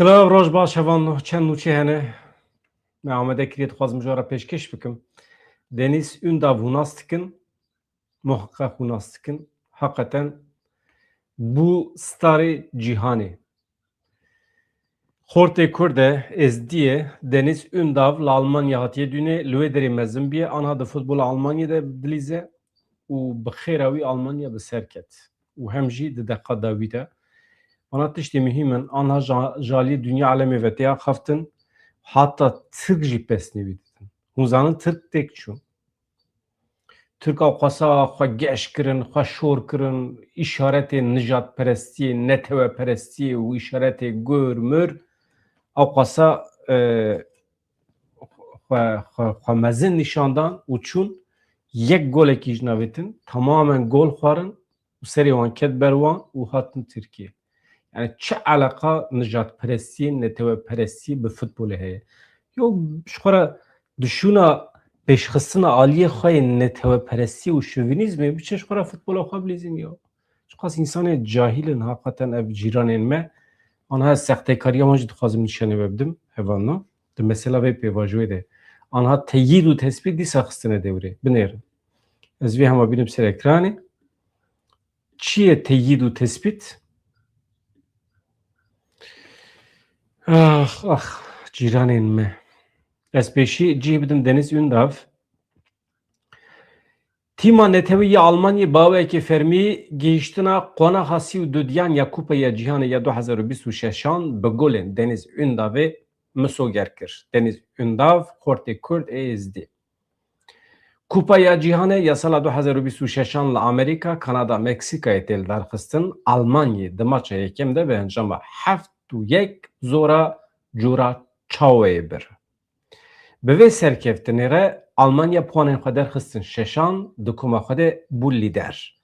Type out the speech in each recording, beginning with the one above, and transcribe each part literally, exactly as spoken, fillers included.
Silav, roj baş, hevalno, çend nûçe hene me amade kiriye, dixwazim ji we re pêşkêş bikim. Denîz Undav hûn nas dikin, muheqeq hûn nas dikin. Heqeten bû starê cîhanê. Xortê Kurd e, Êzdî ye, Denîz Undav li Almanya hatiye dûnê, li wê derê mezin bûye, anha di futbola Almanyê de dilîze û bi xêra wî Almanya bi ser ket. Û hem jî di deqa dawî de. Ana tiştê muhîm in, anha ja-, ji aliyê dinya alemê ve tê axaftin, hata Tirk jî pesnê wî didin. Hûn zanin Tirk têk çû. Tirk ewqasa xwe geş kirin, xwe şor kirin, îşaretê nijadperestiyê, neteweperestiyê û îşaretê gur mir ewqasa, e, xwe, xwe, xwe mezin nîşan dan û çûn, yek golekî ji navêtin, tamamen gol xwarin û serê wan ket ber wan û hatin Tirkiye. Yani çi eleqa nijadperestiyê, neteweperestiyê bi futbolê heye? Yo, ji xwe re dişûna pêşxistina aliyê xwe yê neteweperestiyê û şovinîzmê, biçin ji xwe re futbola xwe bilîzin yo. Çiqas însanê cahîl in, heqeten ev cîranên me. Anha ez sextekariya wan jî dixwazim nîşanî we bidim, hevalno. Di mesela vê pêvajoyê de. Anha teyîd û tespît dîsa xistine dewrê. Binêrin. Ez vê hema bînim ser ekranê. Çi ye teyîd û tespît? Ax, ax, cîranên me. Ez pêşî cih bidim Deniz Undav. Tîma netewî ya Almanyê bi awayekî fermî gihîştina qonaxa sî û dudiyan ya Kupa ya Cîhanê ya du hezar û bîst û şeşan bi golên Deniz Undavê misoger kir. Deniz Undav, xortê Kurd ê Êzdî. Kupa ya Cîhanê ya sala du hezar û bîst û şeşan li Amerîka, Kanada, Meksîkayê tê lidarxistin. Almanyê di maça yekem de bi encama heft û yek zora cûra çaweyê bir. Bi vê serkeftinê re Almanya puanên xwe derxistin şeşan, di koma xwe de bû lîder.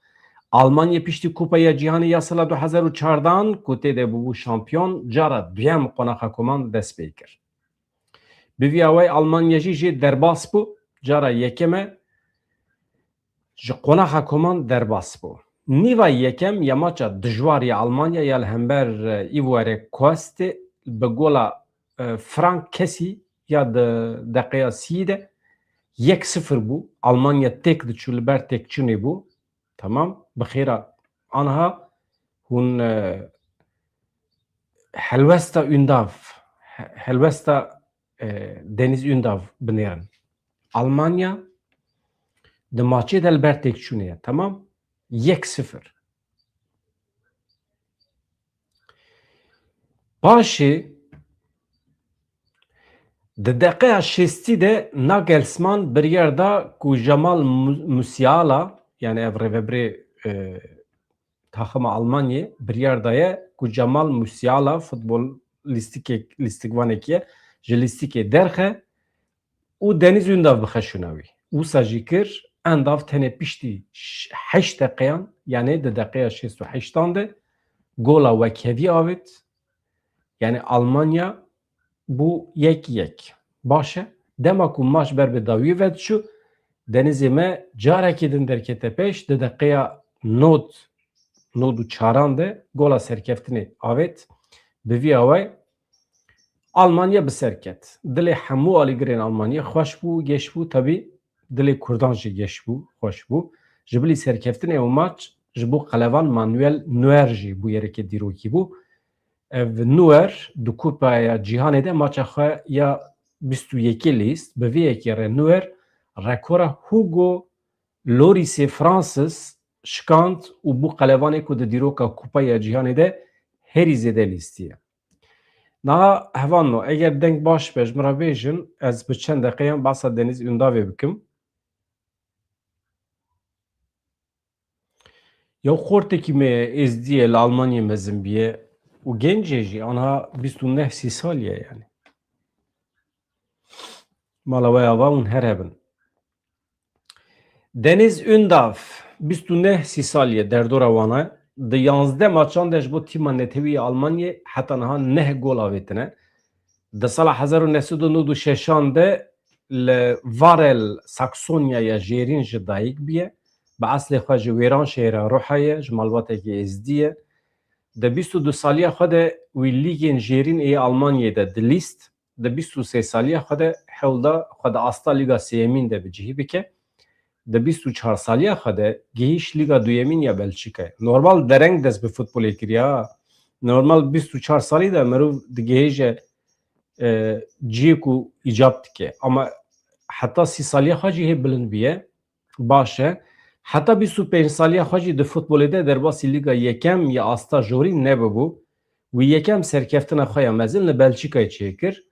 Almanya piştî Kupa ya Cîhanê ya sala du hezar û çardan ku tê de bûbû şampiyon, cara duyem qonaxa koman dest pê kir. Bi vî awayî Almanya jî jê derbas bû, cara yekem e ji qonaxa koman derbas bû. Nîva yekem ya maça dijwar ya Almanya ya li hember, e, Ivoire Coastê bi gola, e, Frank Kessie ya di deqeya sî de yek sifir bû. Almanya têk diçû, li ber têkçûnê bû. Tamam, bi xêra. Anha hûn, e, helwesta Undav, he-, helwesta, e, Deniz Undav binêrin. Almanya di maçê de li ber têkçûnê ye. Tamam? Yek sifir. Paşê di deqeya şêstî de Nagelsmann biryar da ku Jamal Mu-, Musiala, yani ev rêvebirê, e, taxima Almanyê biryar daye ku Jamal Musiala futbol lîstikê, lîstikvanekî ye, ji lîstikê derxe û Deniz Undav bixe şûna wî. Wisa jî kir, Undav tenê piştî ş-, heşt deqeyan, yanê di deqeya şêst û heştan de gola wekhevî avêt. Yanê Almanya bû yek yek. Baş e. Dema ku maç ber bi dawiyê ve diçû, Denizê me carekî din derkete pêş, di deqeya nod, nod û çaran de gola serkeftinê avêt. Bi vî awayî Almanya bi ser ket. Dilê hemû alîgirên Almanyê xweş bû, geş bû. Tebî dilê Kurdan jî geş bû, xweş bû. Ji bilî serkeftinê ew maç ji bo qelevan Manuel Neuer jî bûyerekê dîrokî bû. Ev Neuer di Kupaya Cîhanê de maça xwe ya bîst û yekê lîst. Bi vê yekê re Neuer rekora Hugo Llorisê Francis şikand û bû qelevanê ku di dîroka Kupaya Cîhanê de herî zêde lîstiye. Niha hevalno, eger deng baş be, ji min re bêjin, ez bi çend deqeyan behsa Deniz Undavê bikim. Yew xortekî me ye, Êzdî ye, li Almanyê mezin bûye û genc e jî, anha bîst û neh sî salî ye yani. Mala we ava hûn her hebin. Deniz Undav, bîst û neh sî salî ye, derdora wan e. Di yanzdeh maçan de ji bo tîma netewî ya Almanyê heta niha neh gol avêtine. Di sala hezar û neh sed û nod û şeşan de li Varel, Saksonyaya Jêrîn ji dayik bûye. Bi eslê xwe ji Wêranşehîra Ruha ye, ji malbatekî Êzdî ye. Di bîst û du saliya xwe de wî lîgên jêrîn ê Almanyayê de dilîst, di bîst û sê saliya xwe de hewl da xwe di asta lîga sêyemîn de bi cihî bike. Di bîst û çar saliya xwe de gihîşt lîga duyemîn ya Belçîkayê. Normal dereng dest bi futbolê kiriye ha. Normal bîst û çar salî de mirov digihêje, e, cihê ku îcab dike. Ama heta sî saliya xwe jî hê bilind bûye. Baş e. Heta bîst û pênc saliya xwe jî di futbolê de derbasî lîga yekem ya asta jorî nebibû. Wî yekem serkeftina xwe ya mezin li Belçîkayê çêkir.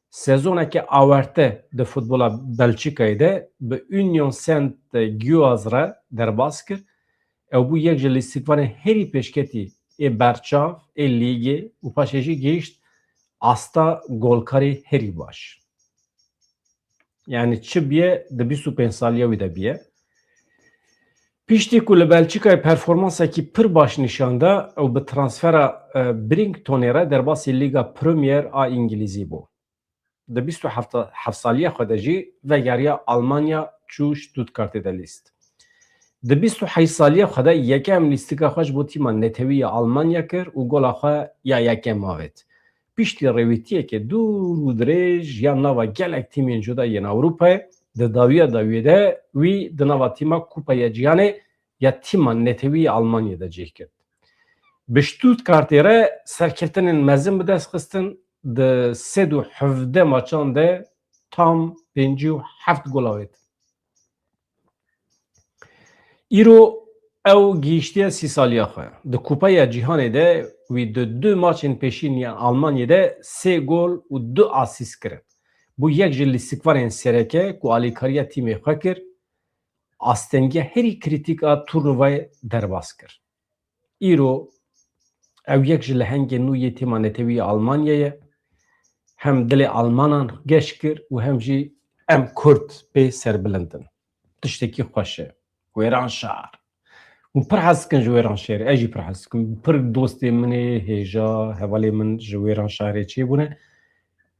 Sezoneke awarte di futbola Belçîkayê de bi Union Saint Gilloise re derbas kir. Ew bû yek ji lîstikvanên herî pêşketî ê berçav ê lîgê û paşê jî gihîşt asta golkarê herî baş. Yani çi biye, di bîst û pênc saliya wî de biye. Piştî ku li Belçîkayê performansekî pir baş nîşan da, ew bi transfera, e, Brightonê re derbasî Lîga Premier a Îngilîzî bû. Di bîst û heft saliya xwe de jî vegeriya Almanya, çû Stuttgartê de lîst. Di bîst û heşt saliya xwe de yekem lîstika xwe ji bo tîma netewî ya Almanya kir û gola xwe ya yekem avêt. Piştî rêwîtiyeke dûr û dirêj ya nava gelek tîmên cuda yên Ewropayê, di dawiya dawiyê de wî di nava tîma Kupa ya Cîhanê ya tîma netewî ya Almanyayê de cih girt. Bi Stuttgartê re serkeftinên mezin bi dest xistin, di sed û hevdeh maçan de tam pêncî û heft gol avêt. Îro ew gihîştiye sî saliya xwe. Di Kupa ya Cîhanê de wî di du maçên pêşîn yên Almanyê de sê gol û du asîst kirin. Bû yek ji lîstikvanên sereke ku alîkariya tîmê xwe kir, astengiya herî krîtîk a turnuvayê derbas kir. Îro ew yek ji lehengên nû yê tîma netewî ya Almanyayê ye. Hem dilê Almanan geş kir û hem jî em Kurd pê serbilind in. Tiştekî xweş e. Wêranşar. Hûn pir hez dikin ji Wêranşarê. Ez jî pir hez dikim. Pir dostê min ê hêja, hevalê min ji Wêranşarê çêbûne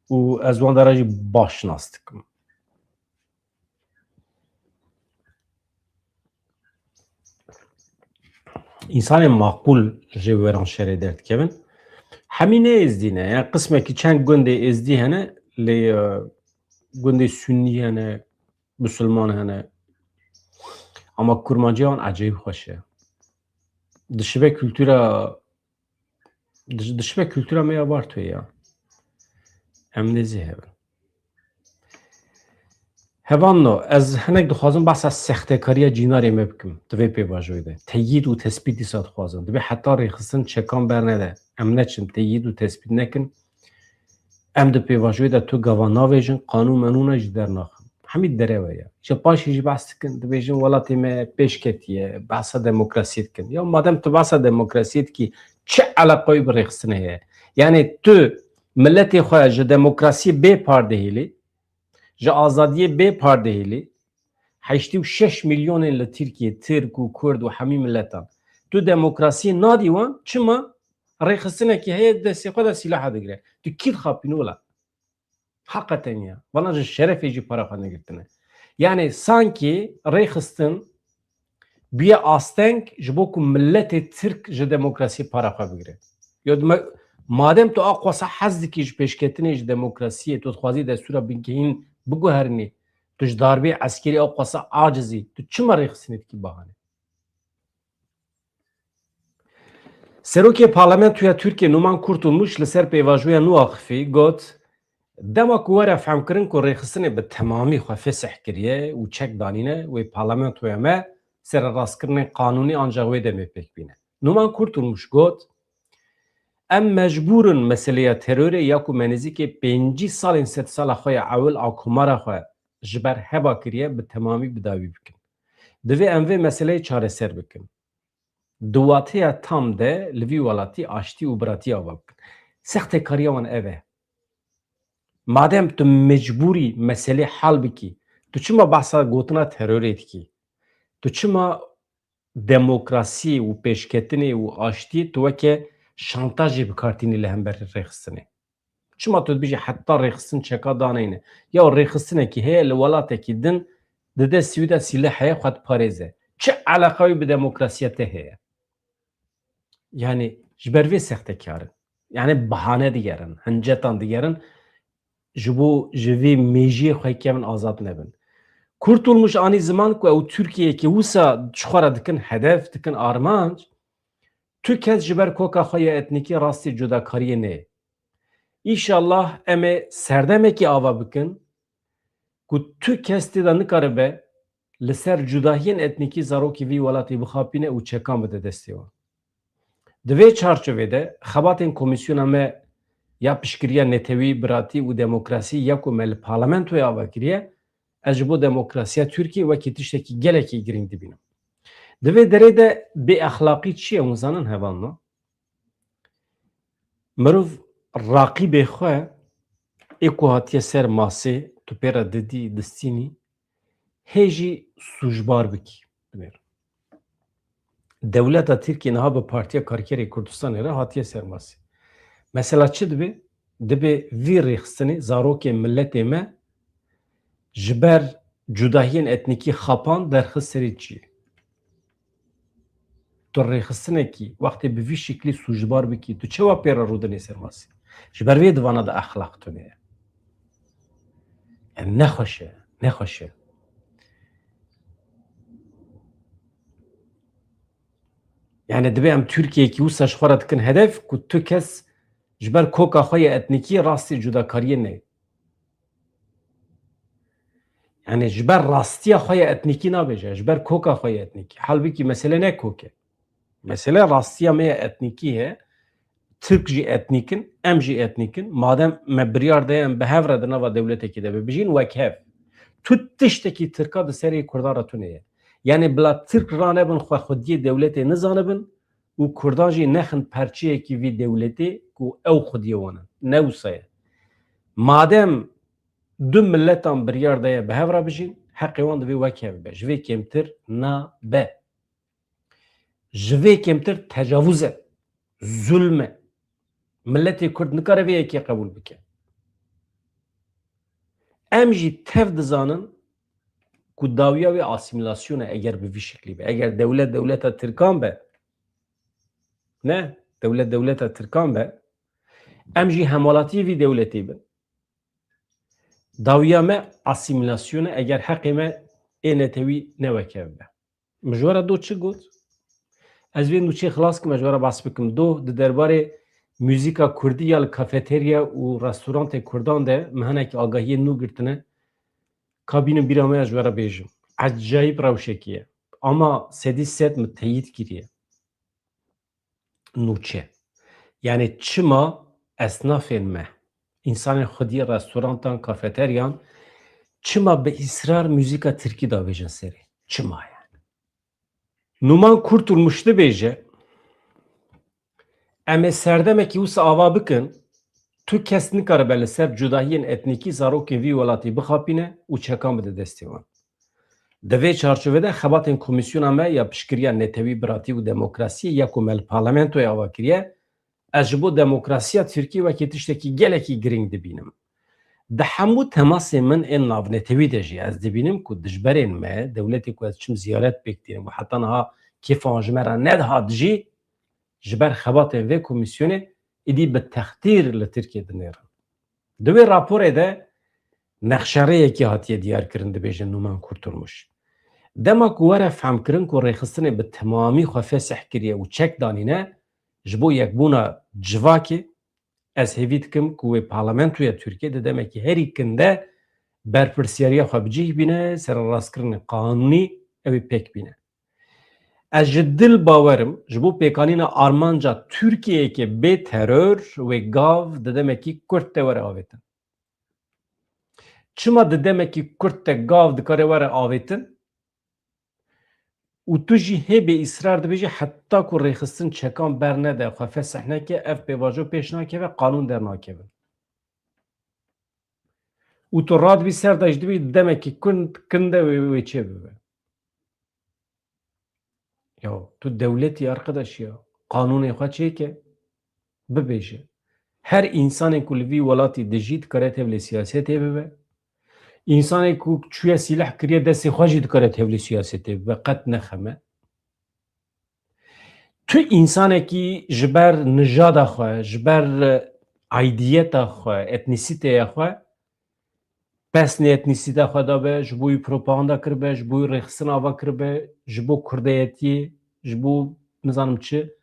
û ez wan dara jî baş nas dikim. Însanên maqûl ji Wêranşarê derdikevin. Hemî ne êzdî ne. Yani qismekî çend gundê êzdî hene, lê, e, gundê sunnî hene, musulman hene. Ama kurmanciya wan ecayîb xweş e. Dişibe kultura, diş-, dişibe kultura me ya Vartoyê ya. Em nêzî hebin. Hevanno, ez hinek dixwazim behsa sextekariya cînarê me bikim di vê pêvajoyê de. Teyîd û tespît dîsa dixwazim. Dibê heta rêxistin çekan bernede. Em neçin, teyîd û tespît nekin. Em di pêvajoyê de tu gava navêjin, qanûn menûna jî dernaxin. Hemî derew e ya. Ji paşê jî behs dikin, dibêjin welatê me pêş ketiye, behsa demokrasiyê dikin. Ya madem tu behsa demokrasiyê dikî, çi eleqa wî bi rêxistinê heye? Yani tu miletê xwe ji demokrasiyê bê par dihêlî, ji azadiyê bê par dihêlî, heştê û şeş milyonên li Tirkiye, Tirk û Kurd û hemî miletan. Tu demokrasiyê nadî wan, çima? Rêxistinekî heye, destê xwe de sîlaha digire. Tu kî dixapîne wila? Heqeten ya. Vana ji şerefê jî para xwe negirtine. Yani sankî rêxistin bûye asteng ji bo ku miletê Tirk ji demokrasiyê para xwe bigire. Ya dime, madem tu a qasa hez dikî ji pêşketinê ji demokrasiyê, tu dixwazî destûra bingehîn biguherînî, tu ji darbê eskerî a qasa acizî, tu çima rêxistinê dikî bahane? Serokê Parlamentoya Tirkiyê Numan Kurtulmuş li ser pêvajoya nû axifî got, dema ku were fehmkirin ku rêxistinê bi temamî xwe fesih kiriye û çek danîne, wê parlamentoya me sererastkirinên qanûnî ancax wê demê pêk bîne. Numan Kurtulmuş got, em mecbûr in meseleya terorê ya ku me nêzîkê pêncî salên sedsala xwe ya ewil a komara xwe ji ber heba kiriye bi temamî bi dawî bikin. Divê em vê meseleyê çareser bikin. Di wateya tam de li vî welatî aştî û biratî ava bikin. Sextekariya wan ev e. Madem tu mecbûrî meselê hal bikî, tu çima behsa gotina terorê dikî? Tu çima demokrasiyê û pêşketinê û aştiyê tu weke şantajê bi kar tînî li hember rêxistinê? Çima tu dibêjî heta rêxistin çeka daneyne? Ya rêxistinekî heye li welatekî din, di destî wî de sîleh heye, xwe diparêze. Çi eleqa wî bi demokrasiya te heye? Yani Ji ber vê sextekar in. Yani bahane digerin, hincetan digerin, ji bo ji vê mêjiyê xwe kevin azad nebin. Kurtulmuş anî ziman ku ew Tirkiyeyekê wisa ji xwe re dikin hedef, dikin armanc, tu kes ji ber koka xwe ya etnîkî rastî cudakariyê neyê. Înşallah em ê serdemekî ava bikin ku tu kes tê de nikaribe li ser cudahiyên etnîkî zarokê vî welatî bixapîne û çekan bide destê wan. Di vê çarçovê de xebatên Komîsyona me ya Piştgiriya Netewî, Biratî û Demokrasî ya ku me li parlamentoyê ava kiriye, ez ji bo demokrasiya Tirkiyê wekî tiştekî gelekî girîng dibînim. Di vê derê de bêexlaqî çi ye hûn zanin hevalno? Mirov raqîbê xwe ê ku hatiye ser masê, tu pê re didî, distînî, hê jî sûcbar bikî. Binêr. Dewleta Tirkiyê niha bi Partiya Karkerê Kurdistanê re hatiye ser masê. Mesela çi dibe? Dibe vî rêxistinê zarokên miletê me ji ber cudahiyên etnîkî xapan derxist serê çiyê. Tu rêxistinekî wextê bi vî şiklî sûcbar bikî, tu çawa pê re rûdinê ser masê? Ji ber vê di vana de exlaq tune ye. Yani nexweş e, nexweş e. Yani dibe em Tirkiyeyekî wisa ji xwe re dikin hedef ku tu kes ji ber koka xwe ya etnîkî rastî cudakariyê neyê. Yani ji ber rastiya xwe ya etnîkî nabêje, ji ber koka xwe ya etnîkî. Halbûkî mesele ne kok e. Mesele rastiya me ya etnîkî ye. Tirk jî etnîk in, em jî etnîk in. Madem me biryar daye em bi hev re di nava dewletekê de bibijîn wek hev. Tu tiştekî Tirka di serê Kurdan re tune ye. Yani bila Tirk ranebin xwexwediyê dewletê nizanibin û Kurdan jî nexin perçeyekî vî dewletê ku ew xwediyê wan in. Ne wisa ye. Madem du miletan biryar daye bi hev re bijîn, heqê wan divê wek hev be. Ji vê kêmtir nabe. Ji vê kêmtir tecavuz e, zulm e. Miletê Kurd nikare vê yekê qebûl bike. Em jî tev dizanin ku dawiya wê asîmîlasyon e eger bi vî şiklî be. Eger dewlet dewleta Tirkan be, ne, dewlet dewleta Tirkan be, em jî hemwelatiyê vî dewletê bin. Dawiya me asîmîlasyon e eger heqê me ê netewî ne wek hev be. Min ji we re doh çi got? Ez vê nûçeyê xilas kim, ez ji we re behs bikim. Doh di derbarê muzîka kurdî ya li kafeterya û restorantê kurdan de min hinekî agahiyên nû girtine. Ka bînin bîra me, ez ji we re bêjim. Ecayîb rewşekî ye. Ama sedî sed min teyîd kiriye. Nûçe. Yani çima esnafên me, însanên xwediyê restorantan, kafeteryan, çima bi îsrar muzîka tirkî davêjin serê? Çima yani? Numan Kurtulmuş dibêje, em ê serdemekî wisa ava bikin, tu kes nikaribe li ser cudahiyên etnîkî zarokên vî welatî bixapîne û çekan bide destê wan. Di vê çarçovê de xebatên Komîsyona me ya Piştgiriya Netewî, Biratî û Demokrasiyê ya ku me li parlamentoyê ava kiriye, ez ji bo demokrasiya Tirkiyê wekî tiştekî gelekî girîng dibînim. Di hemû temasên min ên navnetewî de jî ez dibînim ku dijberên me, dewletê ku ez çim ziyaret pêk tînim û heta niha kêfa wan ji me re nedihat jî, ji ber xebatên vê komîsyonê êdî bi textîr li Tirkiyê dinêrin. Di wê raporê de nexşerêyekî hatiye diyarkirin, dibêje Numan Kurtulmuş. Dema ku were fehmkirin ku rêxistinê bi temamî xwe fesih kiriye û çek danîne, ji bo yekbûna civakê, ez hêvî dikim ku wê parlamentoya Tirkiyê di demekî herî kin de berpirsiyariya xwe bi cih bîne, sererastkirinê qanûnî ew ê pêk bîne. Ez ji dil bawer im, ji bo pêkanîna armanca Tirkiyeyeke bê teror wê gav di demekî kurt de were avêtin. Çima di demekî kurt de gav dikare were avêtin? Û tu jî hê bê îsrar dibêjî heta ku rêxistin çekan bernede, xwe fesih neke, ev pêvajo pêş nakeve, qanûn dernakeve. Û tu radibî ser de jî dibî demekî kin, kin de wê, wê çê bibe. Ya tu dewletî arkadaş ya, qanûnê xwe çêke, bibêje. Her însanê ku li vî welatî dijî dikare tevlê siyasetê bibe. Însanê ku çûye sîleh kiriye destê xwe jî dikare tevlê siyasetê bibe. Qet nexeme. Tu însanekî ji ber nijada xwe, ji ber, e, aidiyeta xwe, etnîsîteya xwe, pesnê etnîsîta xwe dabe, ji bo wî propaganda kiribe, ji bo wî rêxistina ava kiribe, ji bo kurdeyetiyê, ji bo nizanim çi,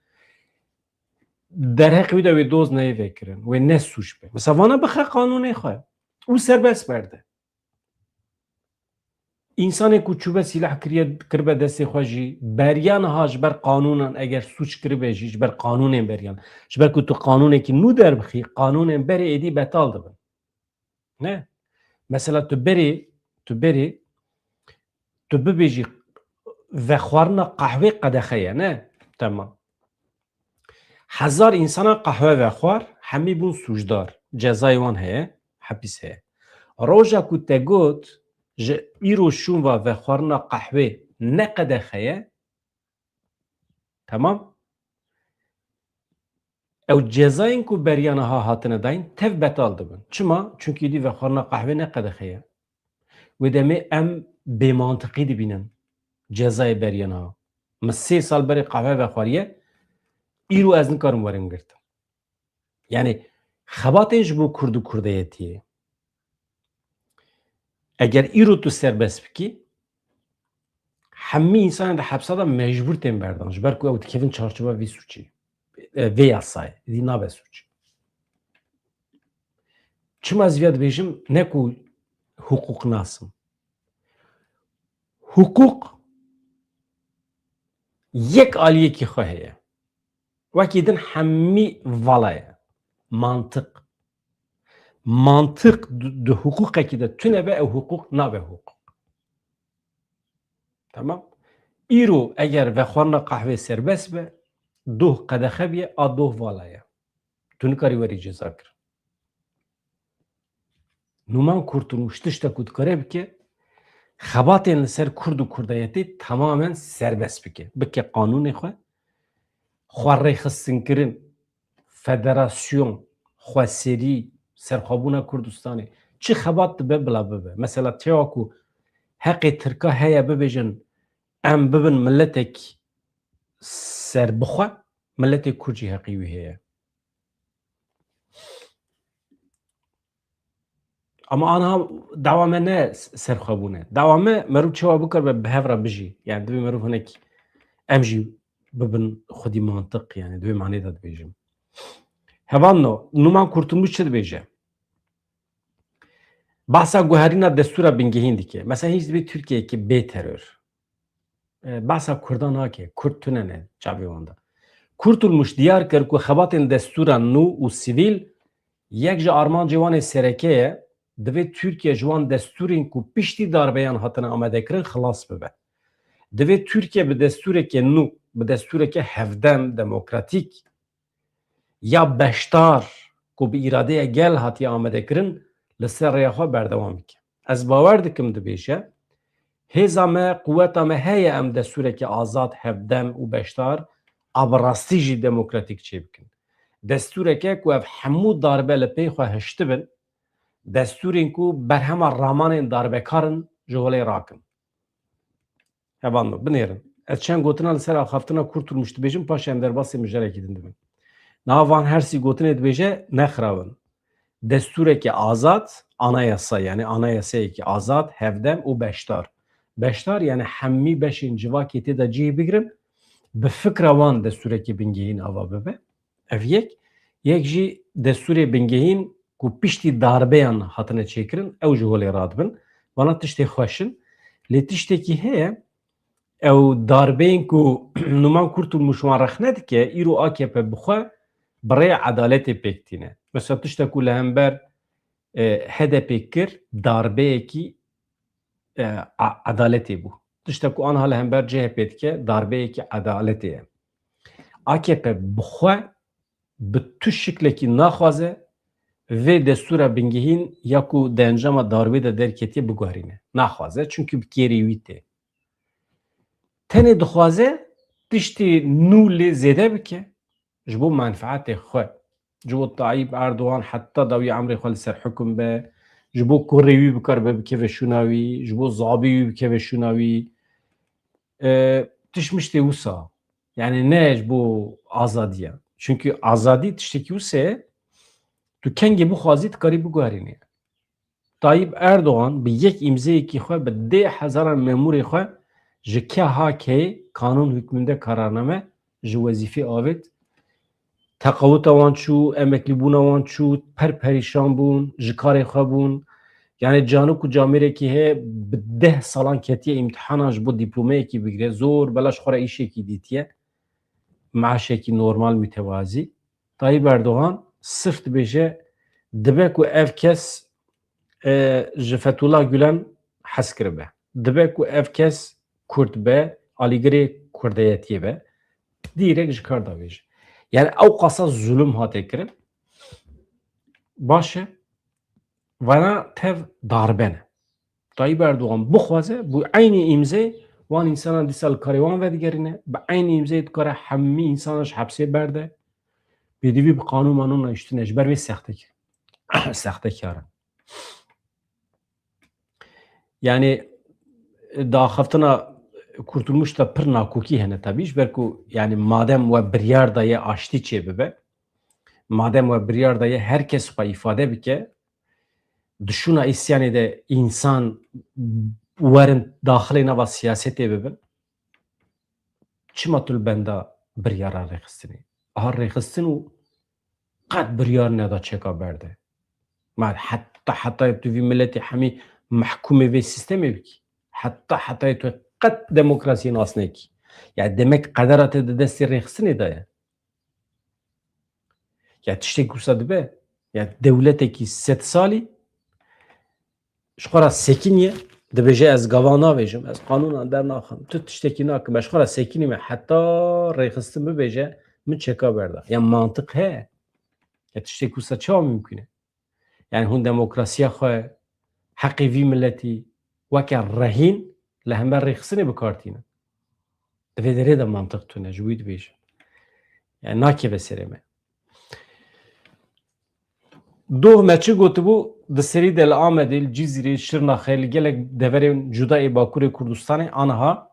derheqê wî de wê doz neyê vekirin, wê ne sûc be. Mesela vana bixe qanûnê xwe û serbest berde. Însanê ku çûbe sîlah kiriye, kiribe destê xwe jî, beriya niha ji ber qanûnan eger sûc kiribe jî, ji ber qanûnên beriyan, ji ber ku tu qanûnekî nû derbixî, qanûnên berê êdî betal dibin. Ne? Mesela tu berê, tu berê, tu bibêjî vexwarina qehwê qedexe ye, ne? Temam. Hezar însana qehwe vexwar, hemî bûn sûcdar. Cezayê wan heye, hepîs heye. Roja ku te got, ji îro şûn va vexwarina qehwê ne qedexe ye, temam? Ew cezayên ku beriya niha hatine dayîn, tev betal dibin. Çima? Çunkî dî vexwarina qehwê ne qedexe ye. Wê demê em bêmantiqî dibînin cezayê beriya niha. Min sê sal berê qehwe vexwariye, îro ez nikarim werim girtin. Yani xebatên ji bo kurd û kurdeyetiyê, eger îro tu serbest bikî, hemî însanên di hepsa de mecbûr tên berdan, ji ber ku ew dikevin çarçoba vî sûcî, e, vê yasayê, dî nabe sûc. Çima ez viya dibêjim, ne ku hiqûqnas im. Hiqûq yek aliyekî xwe heye. Wekî din hemî vala ye. Mantiq. Mantiq di, di hiqûqekî de tune be, ew hiqûq nabe hiqûq. Tamam? Îro eger vexwarina qehwê serbest be, doh qedexe biye, a doh vala ye. Tu nikarî werî ceza kir. Numan Kurtulmuş tişta ku dikare bike, xebatên li ser kurd û kurdayetê tamamen serbest bike. Bike qanûnê xwe, xwe rêxistinkirin, federasyon, xweserî, serxwebûna Kurdistanê. Çi xebat dibe bila bibe. Mesela çawa ku heqê Tirka heye bibêjin, em bibin miletek serbixwe, miletê Kurd jî heqî wî heye. Ama anha dawa me ne serxwebûn e. Dawa me merûv çawa bikaribe bi hev re bijî. Yani divê merûv hinek em jî bibin xwedî mantiq, yani di vê manê de dibêjim. Hevalno, Numan Kurtulmuş çi dibêje? Bahsa guherîna destûra bingehîn dike. Mesela hîç dibê Tirkiyeyeke bê teror. E, bahsa Kurdan nake. Kurd tune ne çavê wan de. Kurtulmuş diyar kir ku xebatên destûra nû û sivîl yek ji armancê wan ê sereke ye. Divê Tirkiye ji wan destûrên ku piştî darbeyan hatine amadekirin xilas bibe. Divê Tirkiye bi destûreke nû, bi destûreke hevdem, demokratîk, ya beşdar ku bi îradeya gel hatiye amadekirin, li ser rêya xwe berdewam bike. Ez bawer dikim dibêje, hêza me, quweta me heye em destûreke azad, hevdem û beşdar a bi rastî jî demokratîk çêbikin. Destûreke ku ev hemû darbe li pey xwe hiştibin, destûrên ku berhema ramanên darbekar in ji holê rakin. Hevalno, binêrin. Ez çend gotina li ser axaftina Kurtulmuş dibêjim, paşê em derbasî mijarekî din dibin. Niha van her sî gotinê dibêje, nexiraw in. Destûrekî azad, anayasa, yani anayasayekî azad, hevdem û beşdar. Beşdar, yani hemî beşên civakê tê de cihê bigirin, bi fikra wan destûrekî bingehîn ava bibe. Ev yek. Yek jî destûrê bingehîn ku piştî darbeyan hatine çêkirin, ew ji holê radibin. Vana tiştê xweş in. Lê tiştekî heye, ew darbeyên ku Numan Kurtulmuş wan rexne dike, îro A K P bi xwe bi rêya edaletê pêk tîne. Mesela tişta ku li hember, e, H D P kir, darbeyekî, e, a-, edaletê bû. Tişta ku anha li hember C H P dike, darbeyekî edaletê ye. A K P bi xwe bi tu şiklekî naxwaze vê destûra bingehîn ya ku di encama darbê de derketiye biguherîne. Naxwaze, çunkî bi kêrê wî tê. Tenê dixwaze tiştê nû lê zêde bike ji bo menfeetê xwe. Ji bo Tayyip Erdogan heta dawî emrê xwe li ser hukum be, ji bo kurê wî bikaribe bikeve şûna wî, ji bo zabê wî bikeve şûna wî. E, tişt miştê wisa. Yani ne ji bo azadiya. Çünkü azadî tiştekî wise ye, tu kengê bixwazî dikarî biguherînî. Tayyip Erdogan bi yek îmzeyekî xwe bi dê hezaran memûrê xwe ji K H K kanûn hükmünde kararname ji wezîfê avêt. Teqawuta wan çû, emeklîbûna wan çû, per perîşan bûn, ji karê xwe bûn. Yani canik û camêrekî heye bi deh salan ketiye îmtihana ji bo dîplomeyekî bigire. Zor belaş xwe re îşekî dîtiye. Maaşekî normal, mütevazî. Tayyip Erdogan sirf dibêje, dibe ku ev kes, e, ji Fethullah Gülen hez kiribe. Dibe ku ev kes Kurd be, alîgirê Kurdeyetiyê be. Dîrek ji kar davêje. Yani ew qasa zulum hate kirin. Baş e. Vana tev darbe ne. Tayyip Erdogan bixwaze, bi eynî îmzê wan însanan dîsa li karê wan vedigerîne, bi eynî îmzê dikare hemî însanan ji hepsê berde. Pêdivî bi qanûn manûn nehiştine, ji ber vê sextekar, sextekar e. Yani, daxiftina Kurtulmuş de pir nakokî hene tabii, ji ber ku, yani, madem we biryar daye aştî çêbibe, madem we biryar daye her kes xwe îfade bike, di şûna îsyanê de însan werin daxilê nava siyasetê bibin, çima tu li benda biryara rêxistinê? Aha rêxistin û qet biryar neda çeka berde. Ma heta, heta tu vî miletê hemî mehkûmê vê sîstemê bikî. Heta, heta tu qet demokrasiyê nas nekî. Ya demek qedera te di destê rêxistinê de ye. Ya tiştek wisa dibe. Ya dewletekî sed salî ji xwe re sekiniye, dibêje, ez gava navêjim, ez qanûnan dernaxim, tu tiştekî nakim, ez ji xwe re sekinîme, heta rêxistin bibêje, min çeka berda. Ya mantiq heye? Ya tiştek wisa çawa mimkun e? Yani hûn demokrasiya xwe, heqê vî miletî weke rehîn li hember rêxistinê bi kar tînin? Di vê derê de mantiq tune, ji wî dibêjim. Yani nakeve serê me. Doh me çi gotibû, di serî de li Amedê, li Cizîrê, Şirnaxê, li gelek deverên cuda ê Bakurê Kurdistanê, aniha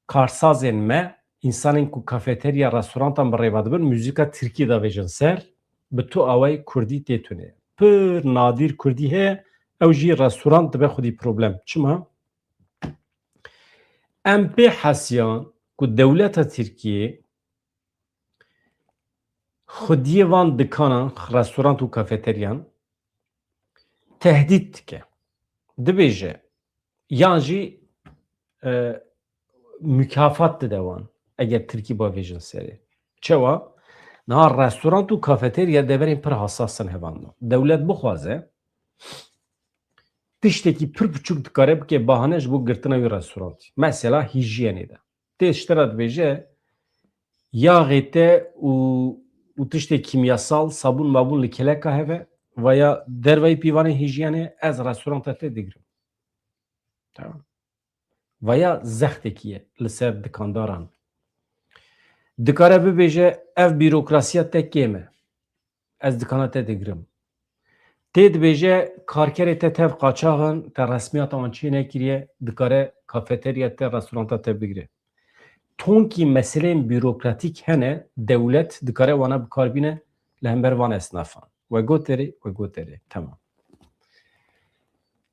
karsazên me, însanên ku kafeterya, restorantan bi rêve dibin, muzîka tirkî davêjin ser, bi tu awayî kurdî tê tune. Pir nadîr kurdî heye, ew jî restorant dibe xwedî problem. Çima? Em pê hesiyan ku dewleta Tirkiyê xwediyê van dikanan, restorant û kafeteryan tehdît dike. Dibêje, yan jî, e, mukafat dide wan, eger tirkî bavêjin serê. Çawa? Niha restorant û kafeterya deverên pir hassas in hevalno. Dewlet bixwaze, tiştekî pir biçûk dikare bike bahane ji bo girtina wî restorantî. Mesela hîjyenê de. Tê ji te re dibêje, yaxê te û, û tiştê kîmyasal, sabûn mabûn li keleka heve, vaya dervayî pîvanê hîjyenê, ez restoranta te digirim. Tamam. Vaya zextekî ye li ser dikandaran. Dikare bibêje, ev bîrokrasiya te kêm e. Ez dikana te digirim. Tê dibêje, karkerê te tev qaçax in, te resmiyata wan çê nekiriye, dikare kafeterya te, restoranta te bigire. Tonkî meseleyên bîrokratîk hene, dewlet dikare wana bi kar bîne li hember van esnafan. We got erê, we got erê. Temam.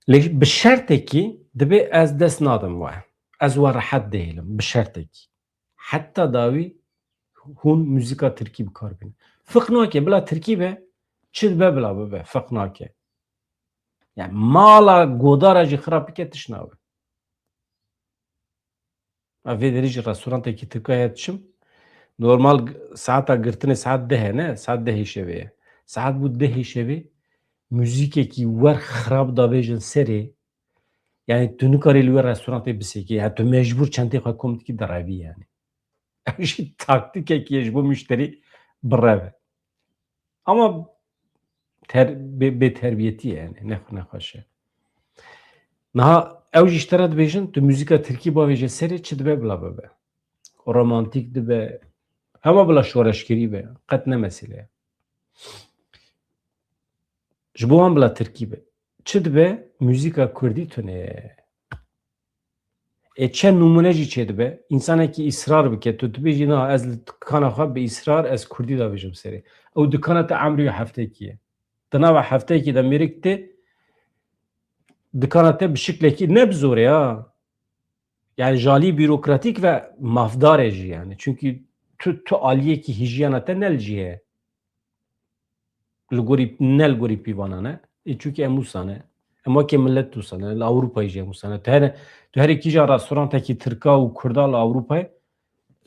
Lê bi şertekî dibê ez dest nadim we. Ez we rehet dihêlim, bi şertekî. Heta dawî hûn muzîka tirkî bi kar bînin. Fiq nake, bila tirkî be, çi dibe bila bibe, fiq nake. Yani mala godara jî xirab bike, tişt nabe. Ez vê derî ji restorantekî tirka ya diçim. Normal g-, saeta girtinê saet deh e, ne? Saet dehê şevê ye. Saet bû dehê şevê, muzîkekî wer xirab davêjin serê. Yani tu nikarî li wê restorantê bisekî. Yani tu mecbûr çentê xwe kom dikî, direvî yani. Ew jî taktîkekî ye ji bo muşterî bireve. Ama ter-, bê, bêterbiyetî ye yani. Nexwe-, nexweş e. Niha ew jî ji te re dibêjin, tu muzîka tirkî bavêje serê, çi dibe bila bibe. Romantîk dibe. Hema bila şoreşgerî be. Qet ne mesele ye. Ji bo wan bila tirkî be. Çi dibe? Muzîka kurdî tune ye. Ê çend nimûne jî çêdibe, însanekî îsrar bike, tu dibêjî, na, ez li dikana xwe bi îsrar ez kurdî davêjim serê. Ew dikana te emrî wî heftekî ye. Di nava heftekî de mêrik tê, dikana te bi şiklekî ne bi zorê ha. Yani ji alî bîrokratîk ve mafdar e jî yani. Çünkü tu, tu aliyekî hijyena te ne li cî heye. Li gorî, ne li gorî pîvana ne. E, çünkü em wisa ne. Em wekî millet wisa ne. Li Ewropayê jî em wisa ne. Tu here, tu herî kîja restorantekî Tirka û Kurda li Ewropayê,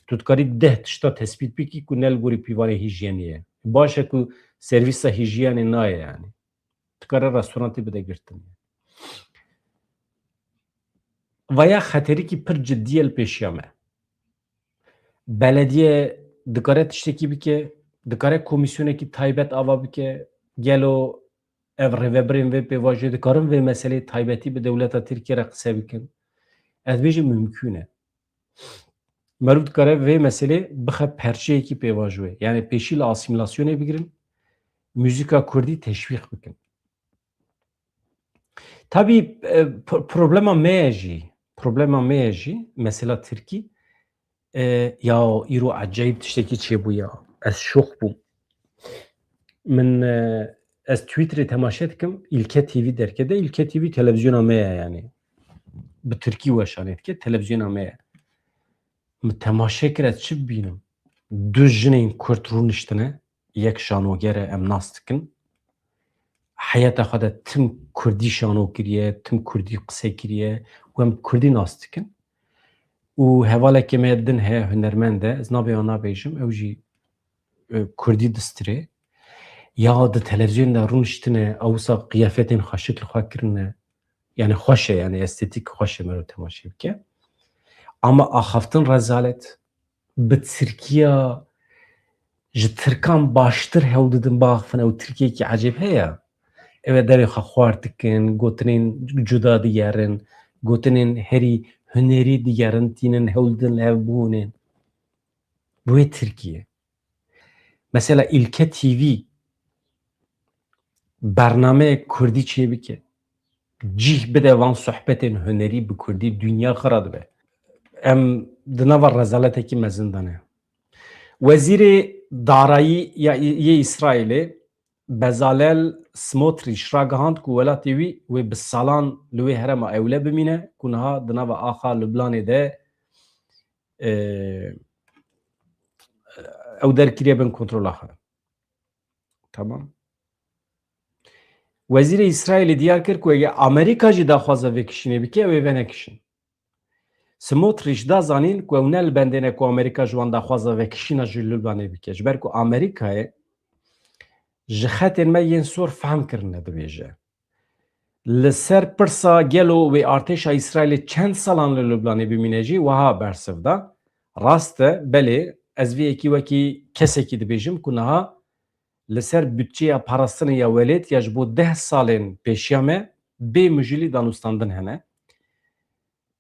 tu dikarî deh tişta tespît bikî ku ne li gorî pîvanê hijyenê ye. Baş e ku servîsa hijyenê nayê yani. Dikare restorantê bide girtin. Vaya xeterîkî pir cidî ye li pêşiya me. Belediye dikare tiştekî bike, dikare komîsyonekî taybet ava bike, gelo ev rêvebirên vê pêvajoyê dikarin vê meseleyê taybetî bi dewleta Tirkiye re qise bikin? Ez bêjim mimkûn e. Meriv dikare vê meselê bixe perçeyekî pêvajoyê. Yani pêşî li asîmîlasyonê bigirin, muzîka kurdî teşwîq bikin. Tabî, e, p-, problema me ye jî, problema me ye jî, mesela Tirkî, e, ya îro ecayîb tiştekî çêbû ya. Ez şok bûm. Min, e, ez Twitterê temaşe dikim, Ilke T V derkete, Ilke T V televîzyona me ye yani. Bi Tirkî weşanê dike, televîzyona me ye. Min temaşe kir, ez çi bibînim? Du jinên Kurd rûniştine, yek şanoger e, em nas dikin. Heyeta xwe de tim Kurdî şano kiriye, tim Kurdî qise kiriye û em Kurdî nas dikin. Û hevalekê me din heye, hunermend e, ez navê wan nabêjim, ew jî, e, Kurdî distirê. Ya di televîzyonê de rûniştine, ew wisa qiyafetên xweşik li xwe kirine. Yani xweş e, yani estetîk xweş e, meriv temaşe bike. Ama axaftin rezalet, bi Tirkiya ji Tirkan baştir hewl didin biaxifin, ew Tirkiyekî ecêb heye. Ew ê devê xwe xwar dikin, gotinên cuda digerin, gotinên herî hunerî digerin, tînin hewl didin li hev bihûnin. Bi wê Tirkiye. Mesela Ilke T V bernameyek Kurdî çêbike. Cih bide van sohbetên hunerî bi Kurdî, dinya xira dibe. Em di nava rezaletekî mezin de ne. Wezîrê Darayî ya, yê Îsraîlê Bezalel Smotrîç ragihand ku welatê wî wê bi salan li wê herêma ewle bimîne ku niha di nava axa Lublanê de, e, ew derkiriye bin kontrola xwe. Tamam. Wezîrê Îsraîlê diyar kir ku eger Amerîka jî daxwaza vêkişînê bike, ew ê venekişin. Smotrîç da zanîn ku ew ne li bendê ne ku Amerîka ji wan daxwaza vekişîna ji Lubnanê bike. Ji ber ku Amerîkayê ji xetên me yên sor fehm kirine, dibêje. Li ser pirsa gelo wê artêşa Îsraîlê çend salan li Lubnanê bimîne jî wiha bersiv da. Rast e, belê, ez vê yekî wekî kesekî dibêjim ku niha li ser budçeya parastinê ya welêt ya ji bo deh salên pêşiya me bê mijûlî danûstandin hene.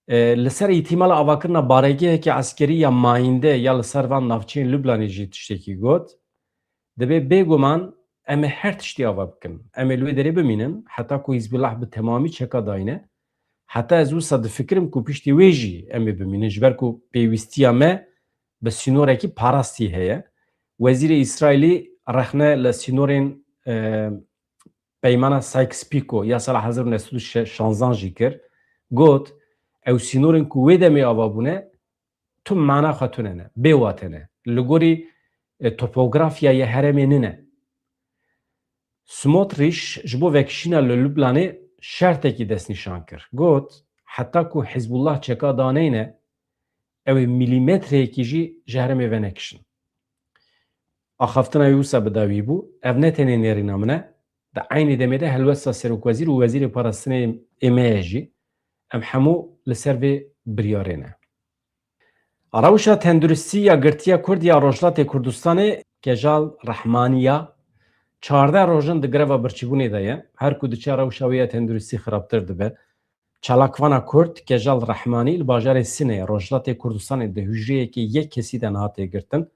E, li ser îhtîmala avakirina baregehekî eskerî ya mayînde ya li ser van navçeyên Lublanê jî tiştekî got. Dibê bêguman em ê her tiştî ava bikin. Em ê li wê derê bimînin, heta ku Hizbullah bi temamî çeka dayîne. Heta ez wisa difikirim ku piştî wê jî em ê bimînin, ji ber ku pêwîstiya me bi sînorekî parastî heye. Wezîrê Îsraîlî rexne li sînorên, e, Peymana Sykes-Picot ya sala hezar û neh sed û şanzan jî kir. Got, ew sînorên ku wê demê ava bûne, tu mana xwe tune ne, bê wate ne. Li gorî, e, topografyaya herêmê nine. Smotrîş ji bo vekişîna li Lublanê şertekî destnîşan kir. Got, heta ku Hizbullah çeka daneyne, ew ê mîlîmetreyekî jî ji herêmê venekişin. Axaftina wî wisa bi dawî bû. Ev ne tenê nêrîna min e. Di eynî demê de helwesta serokwezîr û wezîrê parastinê ê me ye jî. Em hemû li ser vê biryarê ne. Rewşa tenduristî ya Girtiya Kurd ya Rojhilatê Kurdistanê Kejal Rehmanî ya çardeh roj in di greva birçîbûnê de ye. Her ku diçe rewşa wê ya tenduristî xirabtir dibe. Çalakvana Kurd Kejal Rehmanî li bajarê Sineyê Rojhilatê Kurdistanê di hûjreyekê yek kesî de niha tê girtin.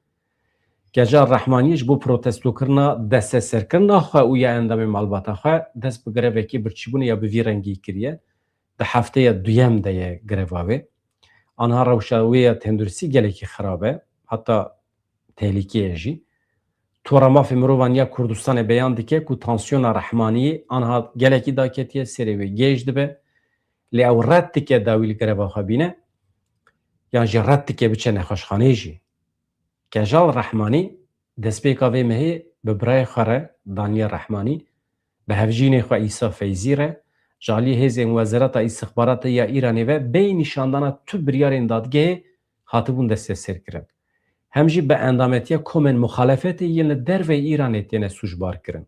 Kejal Rehmanî ji bo protestokirina desteserkirina xwe û ya endamê malbata xwe dest bi grevekê birçîbûnê ya bi vî rengî kiriye. Di hefteya duyem de ye greva wê. Anha rewşa wê ya tenduristî gelekî xirab e, heta tehlîkê ye jî. Tora Mafê Mirovan ya Kurdistanê beyan dike ku tansiyona Rehmaniyê anha gelekî daketiye, serê wê gêj dibe. Lê ew red dike dawî li greva xwe bîne, yan jî red dike biçe nexweşxaneyê jî. Kejal Rehmanî destpêka vê mehê bi birayê xwe re, Daniye Rehmanî, bi hevjînê xwe Îsa Feyzî re, ji aliyê hêzên Wezareta Îstixbaratê ya Îranê ve bêyî nîşandana tu biryarên dadgehê hatibûn desteserkirin. Hem jî bi endametiya komên muxalefetê yên li derveyî Îranê têne sûcbar kirin.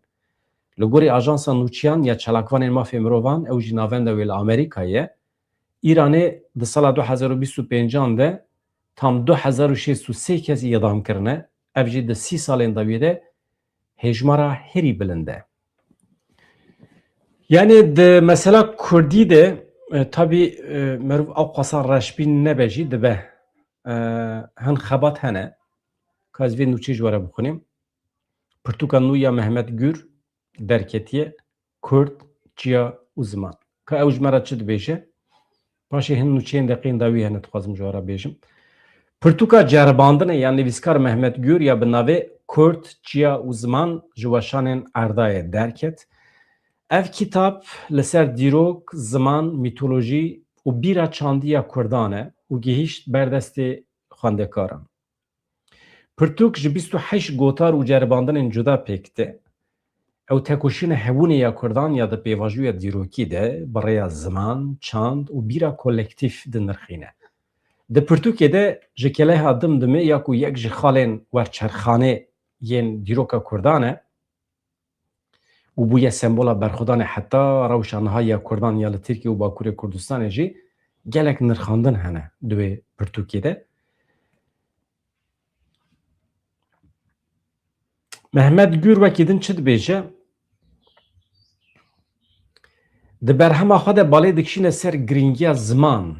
Li gorî ajansa nûçiyan ya çalakvanên mafê mirovan, ew jî navenda wê li Amerîkayê ye, Îranê di sala du hezar û bîst û pêncan de tam du hezar û şêst û sê kes îdam kirine, ev jî di sî salên dawiyê de hêjmara herî bilind e. Yanî di mesela kurdî de, e, tabî, e, meriv ew qasa reşbîn nebe jî dibe. E, hin xebat hene. Ka ez vê nûçê ji we re bixwînim. Pirtûka nû ya Mehmet Gür derketiye, Kurd, Çiya û Ziman. Ka ew ji me re çi dibêje? Paşê hin nûçeyên deqeyên dawî hene dixwazim ji we re bêjim. Pirtûka ceribandinê ya nivîskar Mehmet Gür ya bi navê Kurd, Çiya û Ziman ji weşanên Erdayê derket. Ev kitab li ser dîrok, ziman, mîtolojî û bîra çandî ya Kurdan e û gihîşt ber destê xwendekaran. Pirtûk ji bîst û heşt gotar û ceribandinên cuda pêk tê. Ew tekoşîna hebûnê ya Kurdan ya di pêvajoya dîrokî de bi rêya ziman, çand û bîra kolektîf dinirxîne. Di pirtûkê de ji keleha Dimdimê ya ku yek ji xalên werçerxanê yên dîroka Kurdan e, û bûye sembola berxwedanê heta rewşa niha ya Kurdan ya li Tirkiye û Bakurê Kurdistanê jî gelek nirxandin hene di wê pirtûkê de. Mehmet Gür wekî din çi dibêje? Di berhema xwe de balê dikişîne ser girîngiya ziman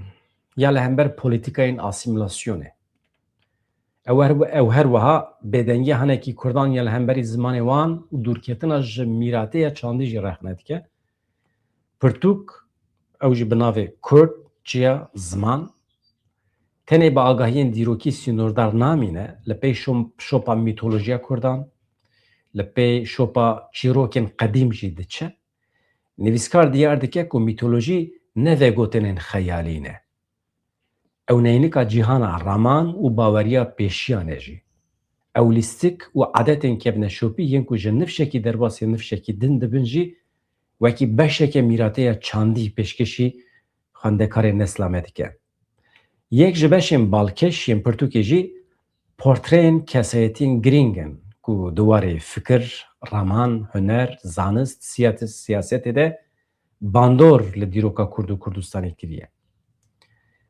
ya li hember polîtîkayên asîmîlasyonê. Ew her, ew her wiha bêdengiya hinekî Kurdan ya li hemberî zimanê wan û dûrketina ji mîratê ya çandî jî rexne dike. Pirtûk, ew jî bi navê Kurd, Çiya, Ziman, tenê bi agahiyên dîrokî sînordar namîne, li pey şom-, şopa mîtolojiya Kurdan, li pey şopa çîrokên qedîm jî diçe. Nivîskar diyar dike ku mîtolojî ne vegotinên xeyalî ne. Ew neynika cîhana raman û baweriya pêşiyan e jî. Ew lîstik û adetên kevneşopî yên ku ji nifşekî derbasî nifşekî din dibin jî wekî beşeke mîratê ya çandî pêşkêşî xwendekarê nesla me dike. Yek ji beşên balkêş yên pirtûkê jî portreyên kesayetiyên girîng in ku di warê fikir, raman, huner, zanist, siyat-, siyasetê de bandor li dîroka Kurd û Kurdistanê kiriye.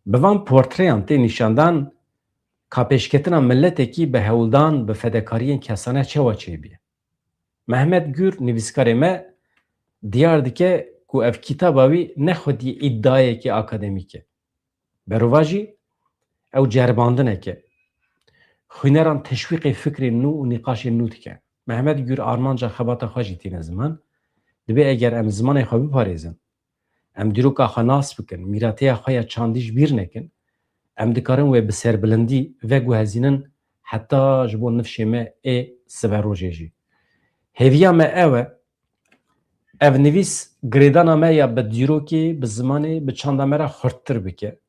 Bi van portreyan tê nîşandan ka pêşketina miletekî bi hewldan, bi fedekariyên kesane çawa çêbî. Mehmet Gür, nivîskarê me, diyar dike ku ev kitaba wî ne xwedî îdayekî akademîk e. Berovajî ew ceribandineke. Xwîneran teşwîqê fikrên nû û nîqaşên nû dike. Mehmet Gür armanca xebata xwe jî tîne ziman. Dibê eger em zimanê xwe biparêzin, em dîroka xwe nas bikin, mîrateya xwe ya çandî ji bîr nekin, em dikarin wê bi serbilindî veguhezînin heta ji bo nifşê me ê siberojê jî. Hêviya me ew e, ev nivîs girêdana me ya bi dîrokê, bi zimanê, bi çanda me re xurttir bike.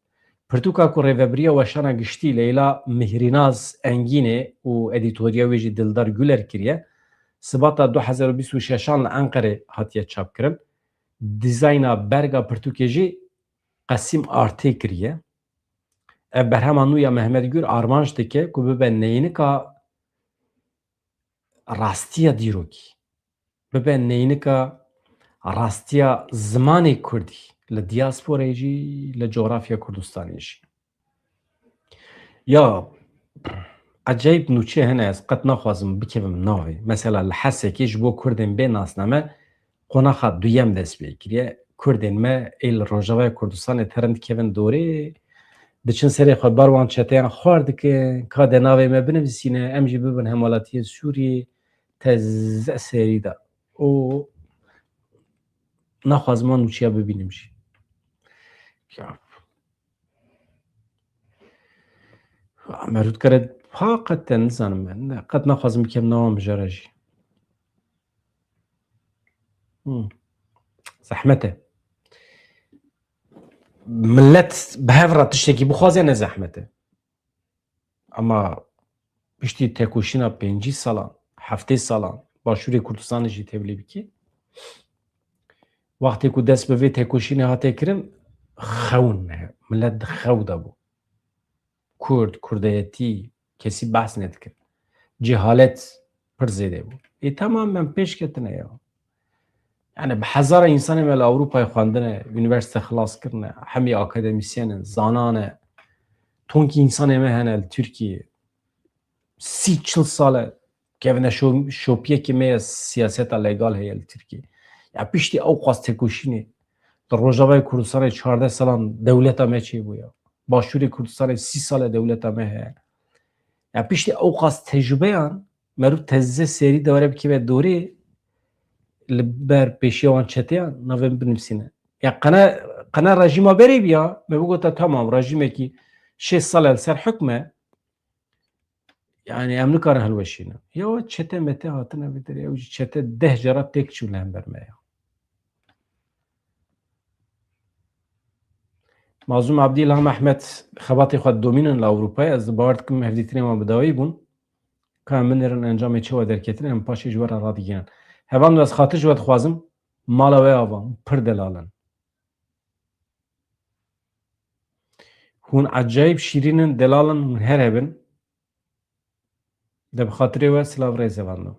Pirtûka ku rêvebiriya weşana giştî Leyla Mihrînaz Engînê û edîtoriya wê jî Dildar Güler kiriye, Sibata du hezar û bîst û şeşan li Enqerê hatiye çapkirin. Dîzayna berga pirtûkê jî Qesîm Artê kiriye. Ev berhema nû ya Mehmet Gür armanc dike ku bibe neynika rastiya dîrokî, bibe neynika rastiya zimanê kurdî li diasporayê jî, li cografya Kurdistanê jî. Ya, ecayîb nûçe hene, ez qet naxwazim bikevim navê. Mesela li Hesekê ji bo kurdên bê nasname qonaxa duyem dest pê kiriye. Kurdên me ê li Rojavaya Kurdistanê terin dikevin dorê, diçin serê xwe ber wan çeteyan xwar dikin, ka de navê me binivîsîne, em jî bibin hemwelatiyên Sûriyê, te ze serî da. Û naxwazim wan nûçiya bibînim jî. Ya. Merût kere, ha, qet te nizanim me. Ne, qet naxwazim bikem nava mijara jî. Hmm. Zehmet e. Millet bi hev re tiştekî bixwaze ne zehmet e. Ama piştî tekoşîna pêncî salan, heftê salan Başûrê Kurdistanê jî tevlî bikî. Wextê ku dest bi vê tekoşînê hate kirin, xewn e. Millet di xew de bû. Kurd, kurdeyetî, kesî behs nedikir. Cehalet pir zêde bû. Ê, temam, em pêş ketine ya. Yani bi hezara insanê me li Ewropayê xwendine, unîversîte xilas kirine, hemî akademîsyen in, zanan e. Tonkî insanê me hene li Tirkiyê. Sî çil sal e kevine şo-, şopiyekê me ye, siyaseta legal heye li Tirkiyê. Ya piştî ew qas tekoşînê li Rojavayê Kurdistanê çardeh salan dewleta me çêbû ya. Başûrê Kurdistanê sî sal e dewleta me heye. Ya piştî ew qas tecrûbeyan, merû teze serî de were bikeve dorê, li ber pêşiya wan çeteyan navê min binivîsîne. Ya qene, qene rejîma berê bîya, me bigota tamam, rejîmekî şêst sal e li ser hukm e, yani em nikarin hilweşînin. Ya o çete mete hatine vê derê, ew jî çete deh cara têk çûn li hember me ya. Mazlûm Abdî, Îlham Ehmed xebatê xwe didomînin li Ewropayê. Ez bawer dikim hevdîtinên wan bi dawî bûn. Ka em binêrin encamê çi we derketine, em paşê ji we re radigihînin. Hevalno, ez xatir ji we dixwazim, mala we ava, hûn pir delal in. Hûn ecayîb şîrîn in, delal in, hûn her hebin. De bi xatirê we silav rêz hevalno.